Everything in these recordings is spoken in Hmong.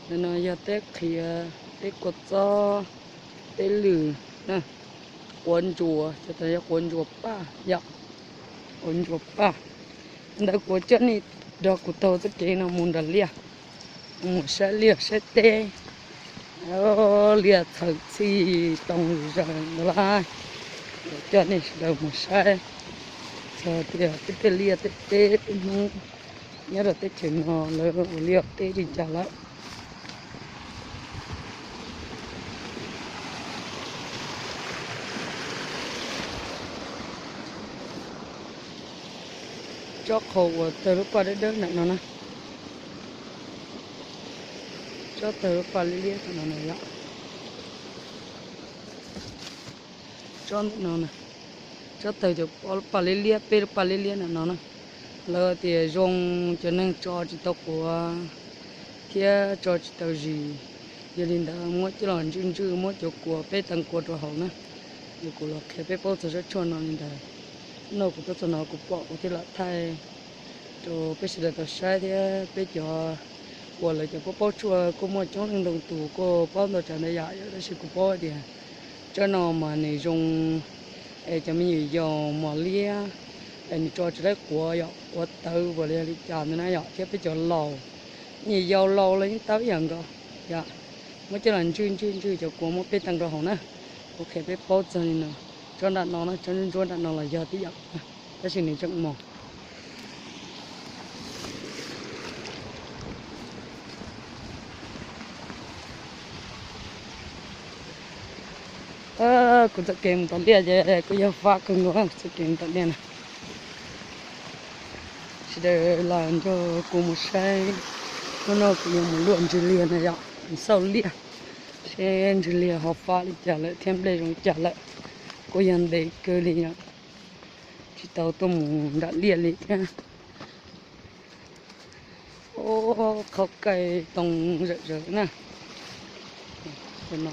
Ntawm no yog teb qhiav, teb kua txob, teb lwm na, quav ntsuas, cov tas yog quav ntsuas paj yom, quav ntsuas paj. Ntawd kuv coj nej nrog kuv taug txoj kev no mus nram liaj, mus saib liaj saib teb, liaj txhawm txhij toog zaws ntawd lawm. Kuv coj nej sawv daws mus saib txog tias peb tej liaj tej teb peb Hmoob nyob rau teb chaws no lawv ua liaj teb li cas lawm. Tsob qhov uas tawg lub paj dawb dawb ntawm no na, tsob tawg lub paj liab liab no na yom. Tsob ntawm no na, tsob tawg cov lub paj liab liab, peb lub paj liab liab ntawm no na. Lawv tias zoo, cov neeg tso tsis tau quav thiab tso tsis tau zis, yog li ntawd muab coj los ntswj ntswj, muab cov kua, peb teev kua rau hauv na. Yog kuv los qhia peb paub txog tsob tshuaj no li ntawd. Hnub no kuv tuaj txog no kuv pom kuv thiaj lam thaij rau peb sawv daws tau saib thiab peb cov uas lawv cov paub paub tshuaj kuj muaj coob leej ntau tus kuj paub ntau tsav ntau yam yom, tab sis kuv paub tias tsob no mas nws zoo es cov me nyuam yaus mos liab es nws tso tsis tau quav yom, quav tawv puas li yog li cas ntawd na yom, thiab peb cov laus, me nyuam yaus laus los yeej tau ib yam nkaus yom. Muab coj los ntswj ntswj ntswj cov kua, muab peb teev rau hauv na. Kuv qhia peb paub txog li no, tsob nram no na, tsob ntsuab ntsuab nram no los yog tib yam, tab sis nws tseem mos. Kuv txoj kev mus tom liaj ces kuj yog fab kawg nkaus, txoj kev mus tom liaj na. Sawv daws los nrog kuv mus saib, hnub no kuv yuav mus luaj ntswg liag na yom, mus xauj liaj, seb ntswg liag ho fab li cas lawm thiab nplej zoo li cas lawm. Kuj yog ntev kawg li yom, tsis tau tuaj mus nram liaj li thiab. Qhaub kaij toog zawm zawm na. Tus no,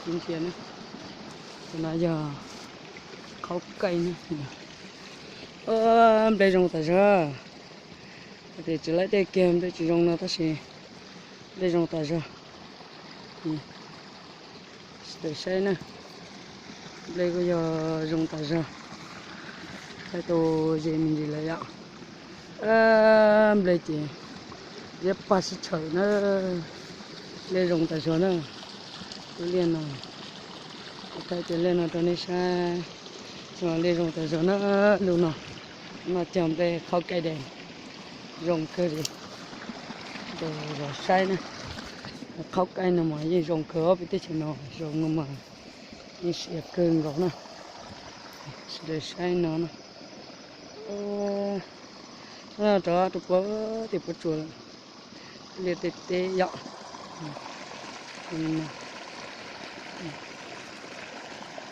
tus no yog qhaub kaij na. Nplej zoo tas zog. Hais tias tsis laib dej kiag nplej tsis zoo no tab sis nplej zoo tas zog. Sawv daws saib na, nplej kuj yog zoo tas zog, thaij tau ze me ntsis lawm yom. Nplej ces liab pag sib tshawm na, nplej zoo tas zog na. Lub liaj no, kuv thaij tias liaj no rau nej saib, liaj zoo tas zog na. Lub no, no cog nplej qhaub kaij de, zoo kawg li. Sawv daws los saib na, qhaub kaij no mas yeej zoo kawg, ob peb teb chaws no zoo no mas yeej siav kawg nkaus na. Sawv daws saib no na. Rov rau puag tim puab tsuas lawm, liaj tej teb yom.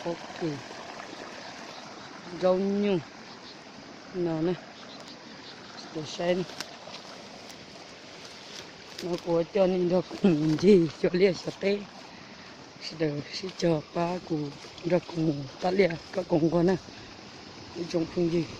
Qhaub kws, zaub nyuj no na, sawv daws saib. No kuv coj nej nrog kuv mus ncig xyuas liaj xyuas teb, sawv daws sib cog pab kuv nrog kuv mus tom liaj kom kuv nquag na, ib tsoom phooj ywg.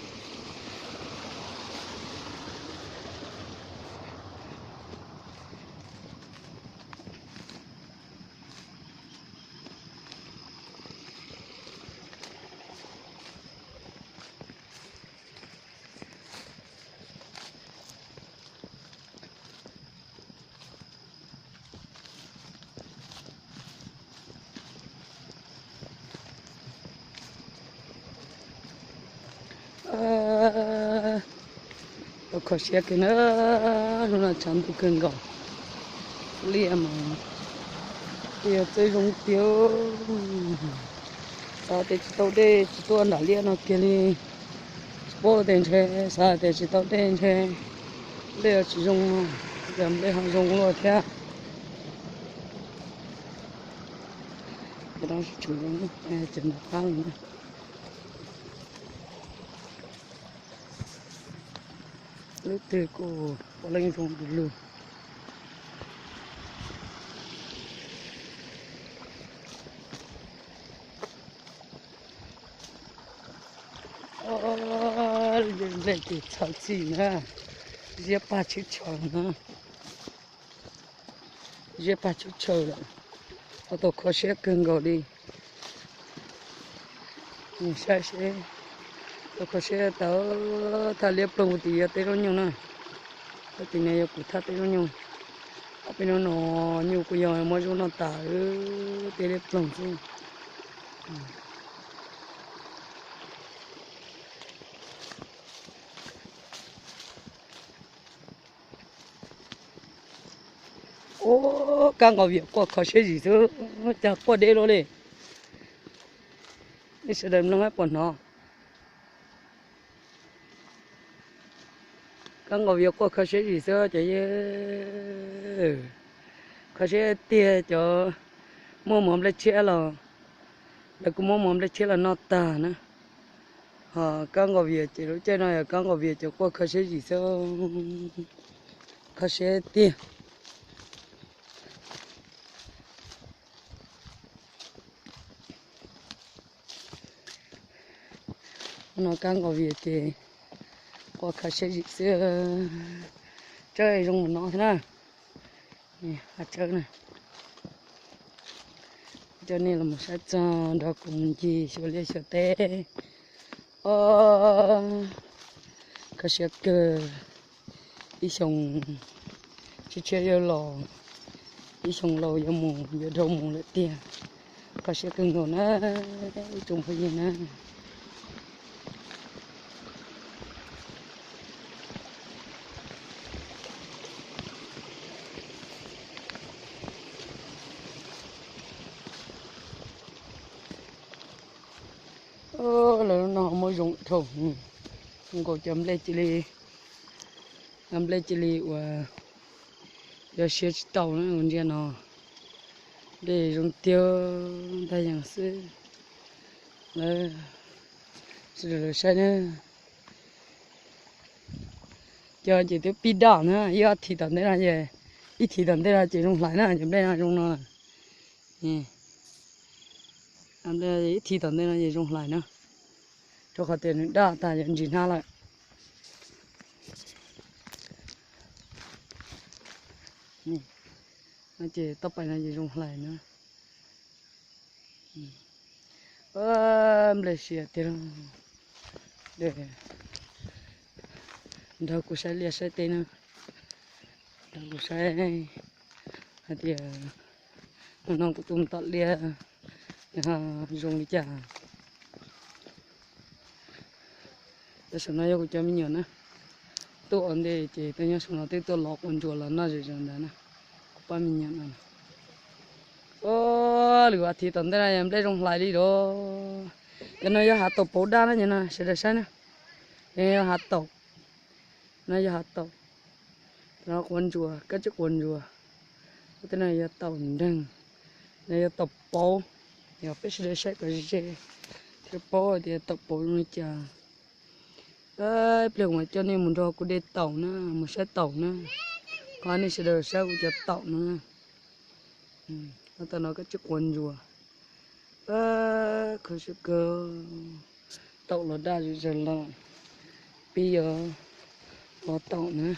Tau kho siab kawg na, hnub no tshav ntuj kawg nkaus, liaj mas yog txawj zoo tiag. Xav tias tsis tau dej tsis tuaj nram liaj no kiag li, tsis paub tias ntshe, xav tias tsis tau dej ntshe nplej tsis zoo, yog nplej ho zoo luaj thiab. Ces no tsis tshua zoo, ces nram qab no. Lub twg kuj puav leej zoo du lug. Nplej ces txhawv txhij na, Ziab pag tshwj chaw na, ziab pag tshwj chaw lawm, ua tau kho siab kawg nkaus li. Saib seb, tau kho siab tau, thaj liab ploog tim yog tej zaub nyuj na, thaj tim no yog kuv thaj tej zaub nyuj. Ob peb hnub no nyuj kuj yog muab zaub noj tas, tej liab ploog xwb. Ub, kab nqos vias quaj kho siab zim xwb, cas quaj deb luaj li. Nej sawv daws mloog puas hnov? Kab nqos vias quaj kho siab zim xwb cov, kho siab tiag. Cov muaj mov nplej tshiab los, lawv kuj muab mov nplej tshiab los noj tag na. Ho kab nqos vias ces lub caij no yog kab nqos vias cov quaj kho siab zim xwb, kho siab tiag. No kab nqos vias ces quaj kho siab zim xwb. Tsawb zoo mus no thiab na. Tsawb na, coj nej los saib txog nrog kuv mus ncig xyuas liaj xyuas teb. Ob, kho siab kawg. Ib xyoo tshiab tshiab yuav los, ib xyoo laus yuav mus, yuav dhau mus lawm tiag. Kho siab kawg nkaus na ib tsoom phooj ywg na. Lawv lub no muaj zoo dhau, zoo nkaus cov nplej cia li, nplej cia li uas yog siav tsis tau na ua ntsia no. Nplej zoo tiag ntag yeej xwb. Lawv sawv daws los saib na. Cov ces twb pib daj na, ib ob thim tom ntej no, ib thim tom ntej no ces zoo hlais na, cov nplej no zoo no. Ib thim tom ntej no ces zoo hlais na, rau qhov tias nws daj tas yuav ntsis hnab lawm. No ces toj pais no ces zoo hlais na. Nplej siav tiag. Nrog kuv saib liaj saib teb na, nrog kuv saib hais tias hnub no kuv tuaj tom liaj zoo li cas. Tam sim no yog kuv cov me nyuam na, tuaj ua ntej ces tej nyob saum no twb tuaj lov quav ntsuas los noj zom zaws ntawd na. Kuv pab me nyuam no, lwm vas thiv tom ntej no yog nplej zoo hlais li lawm. Cov no yog hav taum pauv daj na, cov no sawv daws saib na. Cov no yog hav taum, no yog hav taum, no quav ntsuas, kab tsib quav ntsuas. Tej no yog taum nreeg, no yog taum pauv. Yog peb sawv daws saib kom ze thiaj paub tias taum pauv zoo li cas. Ib pliag kuv mam coj nej mus nrog kuv de taum na, mus saib taum na. Qhov nej sawv daws saib kuv cov taum no. Tam no kab tsib quav ntsuas, kho siab kawg, taum los daj zom zaws lawm. Pib yuav los taum na.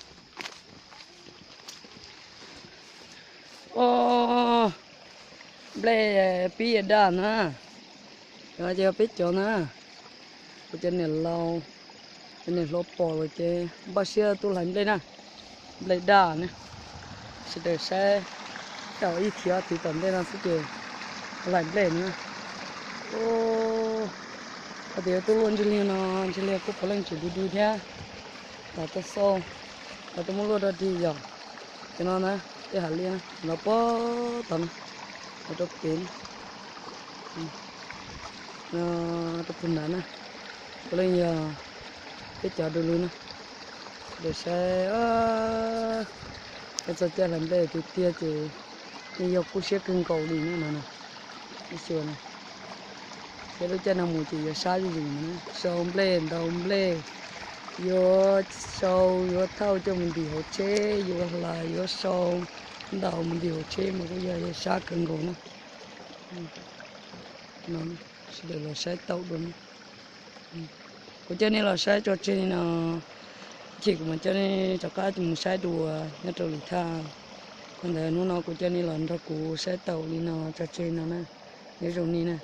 Nplej pib yuav daj na, ces peb cov na, kuv cov niam laus, cov niam hluas pom lawm ces npaj siab tuaj hlais nplej na. Nplej daj na, sawv daws saib, tau ib thim ob thim tom ntej no xwb ces hlais nplej na. Hais tias yuav tuaj luaj ntsis liag no, ntsis liag kuj puav leej tseem du du thiab. Los tuaj xauj, los tuaj muab luaj rau dig yom. Cov no na, tej hav liaj los puag tom no, los rau pem no, rau puag nrad na, puav leej yog peb cov du lug na. Sawv daws saib, es txog caij hlais nplej tiag tiag ces yeej yog kub siab kawg nkaus li na no. Ib xyuas na, peb lub caij no mus ces yuav sab zuj zus na, sau nplej ntaus nplej, yuav sau yuav thauj coj mus ntim hauv tsheb, yuav hlais yuav sau ntaus mus ntim hauv tsheb mas kuj yog sab kawg nkaus na. Sawv daws los saib taum dua na. Kuv coj nej los saib tso tseg li no. Ces kuv mam coj nej rov qab mus saib dua nyob rau lwm thaj. Qhov ntawd hnub no kuv coj nej los nrog kuv saib taum li no tso tseg no na. Nyob zoo nej na.